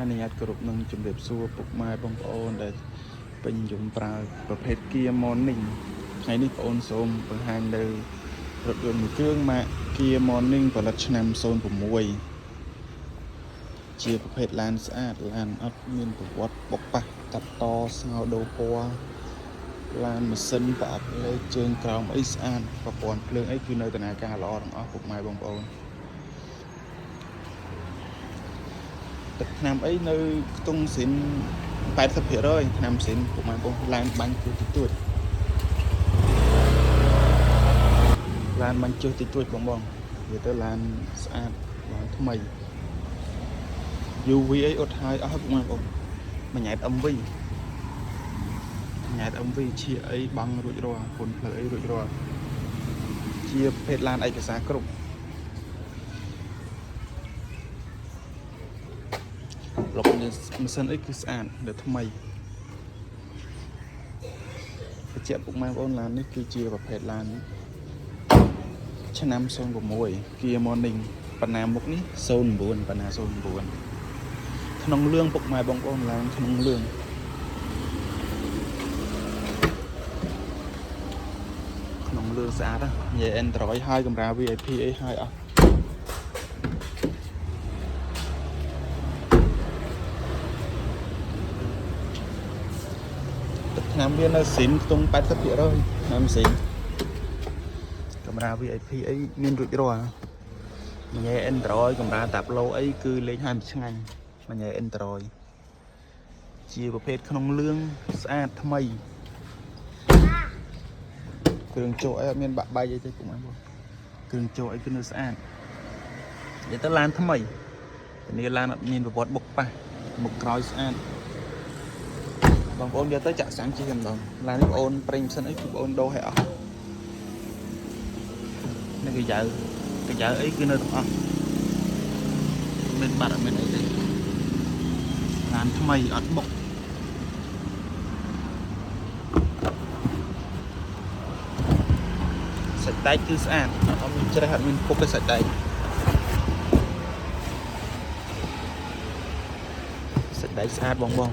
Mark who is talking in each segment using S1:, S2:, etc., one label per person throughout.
S1: អនុញ្ញាតគោរពនឹងជម្រាបសួរពុកម៉ែបងប្អូនដែលពេញនិយមប្រើប្រភេទ Kia Morning ថ្ងៃនេះបងប្អូនសូមបង្ហាញនៅរថយន្តមួយគ្រឿងម៉ាក Kia Morning ផលិតឆ្នាំ06ជាប្រភេទឡានស្អាតឡានអត់មានប្រវត្តិបុកប៉ះកាត់តស្ងោដូរពណ៌ឡានម៉ាស៊ីនប្រអប់លេខជើងក្រោមអីស្អាតប្រព័ន្ធភ្លើងអីគឺនៅដំណើរការល្អទាំងអស់ពុកម៉ែបងប្អូន ទឹកថ្នាំអីនៅខ្ទង់ស៊ីន80%ថ្នាំស៊ីនពុកម៉ែបងឡានបាញ់ជួសតិចតួចឡានបាញ់ជួសតិចតួចបងបងនិយាយទៅឡានស្អាតឡានថ្មី UV អីអត់ហើយអស់ពុកម៉ែបងមួយញ៉ែត MV ញ៉ែត MV ឈៀអីបង់រួចរាល់ពុនផ្លូវអីរួចរាល់ជាប្រភេទឡានឯកសារគ្រប់ប្លុកម៉ាស៊ីនអីគឺស្អាតដែលថ្មីបញ្ជាក់ពុកម៉ែបងប្អូនឡាននេះគឺជាប្រភេទឡាន ឆ្នាំ06 Kia Morning បណ្ណាមុខនេះ09បណ្ណា09ក្នុងលឿងពុកម៉ែបងប្អូនឡើងក្នុងលឿងក្នុងលឿងស្អាតណាស់និយាយ Android ហើយកម្រា VIP អីហើយអស់ទឹកថ្នាំវានៅស៊ីនខ្ទង់80%ថ្នាំស៊ីនកម្រា VIP អីមានរួចរាល់និយាយ Android កម្រាតាប់ឡូអីគឺលេងហើយមិនឆ្ងាញ់និយាយ Android ជាប្រភេទក្នុងលឿងស្អាតថ្មីគ្រឿងចូលអីអត់មានបាក់បែកអីទេពុកម៉ែបងគ្រឿងចូលអីគឺនៅស្អាតនិយាយទៅឡានថ្មីធានាឡានអត់មានប្រវត្តិបុកប៉ះមុខក្រោយស្អាតបងប្អូនយកទៅចាក់សាំងជិះតែម្ដងឡាននេះបងអូនប្រេងម៉ាស៊ីនអីគឺបងអូនដូរឲ្យអស់នេះគេយ៉ៅគេយ៉ៅអីគឺនៅទាំងអស់មានបាត់អត់មានអីទេឡានថ្មីអត់បុក សាច់ដែកគឺស្អាតអត់មានច្រេះអត់មានពុកទេសាច់ដែកសាច់ដែកស្អាតបងបង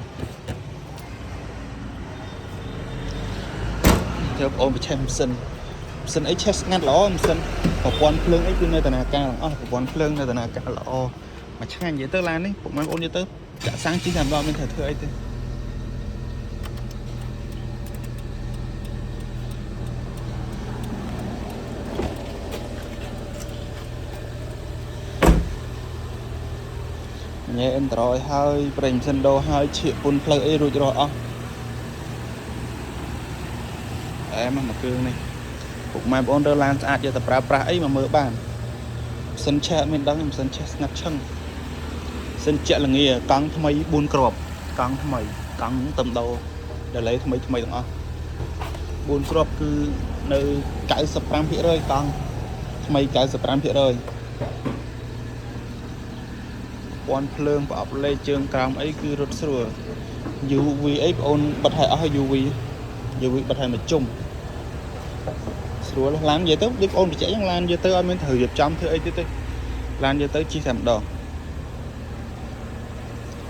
S1: ធ្វើបងអូនប្រឆេះម៉ាស៊ីនម៉ាស៊ីនអីឆេះស្ងាត់ល្អម៉ាស៊ីនប្រព័ន្ធភ្លើងអីគឺនៅដំណើរការទាំងអស់ប្រព័ន្ធភ្លើងនៅដំណើរការល្អមួយឆ្ងាញ់និយាយទៅឡាននេះពុកម៉ែបងអូននិយាយទៅចាក់សាំងជិះតែម្ដងមានត្រូវធ្វើអីទេញ៉ែ Android ហើយប្រេងម៉ាស៊ីនដូរហើយឈៀកពុនផ្លូវអីរួចរាល់អស់អែមមកគ្រឿងនេះ ពុកម៉ែបងប្អូនរើឡានស្អាតយកទៅប្រើប្រាស់អីមកមើលបានម៉ាស៊ីនឆេះអត់មានដឹងទេម៉ាស៊ីនឆេះស្ងាត់ឈឹងម៉ាស៊ីនជាក់លងាកង់ថ្មី4គ្រាប់កង់ថ្មីកង់តំដោដលេថ្មីថ្មីទាំងអស់4គ្រាប់គឺនៅ95%កង់ថ្មី95%ពាន់ភ្លើងប្រអប់លេខជើងក្រោមអីគឺរត់ស្រួល UV អីបងអូនបិទឲ្យអស់ហើយ UV UV បិទឲ្យមួយជុំ ស្រួលឡាននិយាយទៅដូចបងអូនបញ្ជាក់ចឹងឡាននិយាយទៅអត់មានត្រូវរៀបចំធ្វើអីទៀតទេឡាននិយាយទៅជិះតែម្ដង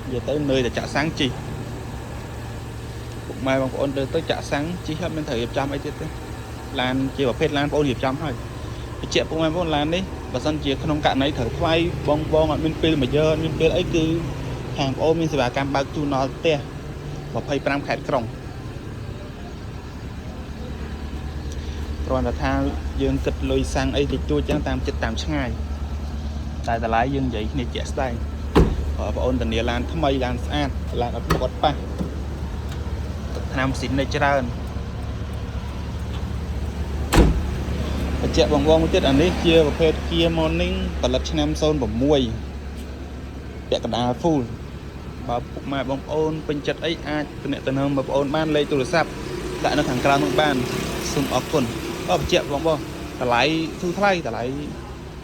S1: និយាយទៅនឿយតែចាក់សាំងជិះពុកម៉ែបងប្អូនទៅទៅចាក់សាំងជិះអត់មានត្រូវរៀបចំអីទៀតទេឡានជាប្រភេទឡានបងប្អូនរៀបចំហើយបញ្ជាក់ពុកម៉ែបងប្អូនឡាននេះបើសិនជាក្នុងករណីត្រូវថ្លៃបងបងអត់មានពេលមួយយើអត់មានពេលអីគឺខាងបងប្អូនមានសេវាកម្មបើកជូនដល់ផ្ទះ25ខេត្តក្រុង គ្រាន់តែថាយើងគិតលុយសាំងអីតិចតួចចឹងតាមចិត្តតាមឆ្ងាយតែតម្លៃយើងនិយាយគ្នាជាក់ស្ដែងបងប្អូនធានាឡានថ្មីឡានស្អាតឡានអត់បុកអត់ប៉ះទឹកថ្នាំស៊ីននៅច្រើនបញ្ជាក់បងបងមួយទៀតអានេះជាប្រភេទ Kia Morning ផលិតឆ្នាំ06ពាក់កណ្ដាល full បើពុកម៉ែបងប្អូនពេញចិត្តអីអាចទំនាក់ទំនងបងប្អូនបានលេខទូរស័ព្ទដាក់នៅខាងក្រោមនោះបានសូមអរគុណអរបញ្ជាក់បងបងតម្លៃធូរថ្លៃតម្លៃ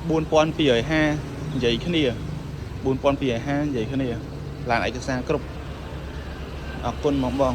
S1: 4250និយាយគ្នា4250និយាយគ្នាឡានឯកសារគ្រប់អរគុណបងបង